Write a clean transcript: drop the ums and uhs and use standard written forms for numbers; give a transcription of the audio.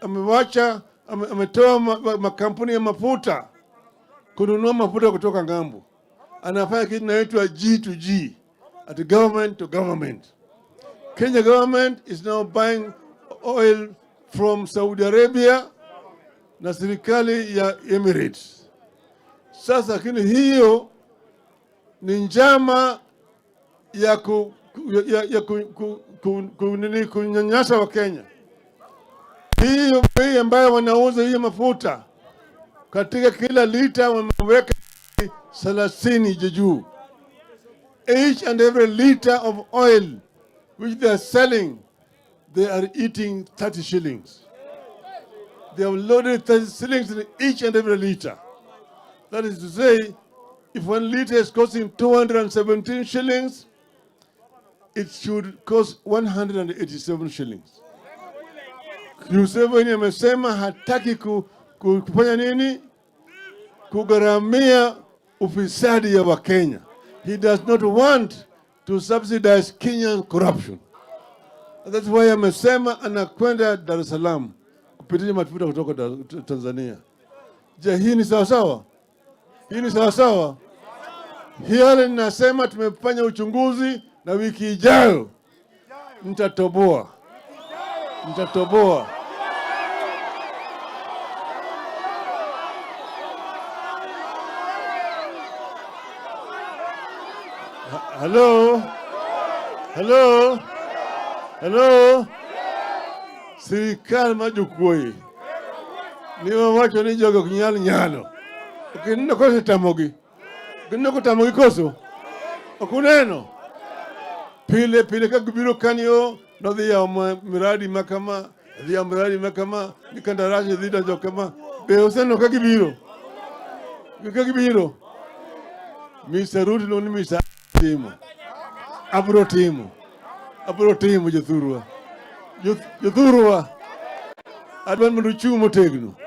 Amewacha ametoa makampuni ya mafuta kununua mafuta kutoka ng'ambo. Anafanya kitu inaitwa G to G, at government to government. Kenya government is now buying oil from Saudi Arabia na serikali ya Emirates. Sasa lakini hiyo ni njama ya nini, kunyanyasa Wakenya. Hiyo bei ambayo wanauza hiyo mafuta katika kila lita wameweka 30 juu. Each and every liter of oil which they are selling, they are eating 30 shillings. They have loaded 30 shillings in each and every liter. That is to say, if 1 liter is costing 217 shillings, it should cost 187 shillings. Museveni amesema hataki kufanya nini? Kugharamia ufisadi ya Wakenya. He does not want to subsidize Kenyan corruption. And that's why amesema anakwenda Dar es Salaam kupitisha mafuta kutoka Tanzania. Je, hii ni sawa sawa? Hii ni sawa sawa? Hii ninasema tumefanya uchunguzi na wiki ijayo nitatoboa, nitatoboa. Hello? Hello? Hello? Sirikal ma jokuoye ni wawacho ni jogo ok nyal nyalo. Ok ineno kosetamogi? Ok ineno kotamogi koso? Ok uneno? Pile pile ka gibiro kanyo nodhi yawo miradi ma kama, dhi yawo miradi ma kama, ni kandarasi dhi donjo kama. Be useneno ka gibiro? Ka gibiro? Mr. Ruto luongo ni Mr. Timo. Abro timo. Abro timo jothurwa. Jothurwa. Adwa mondo uchung' motegno.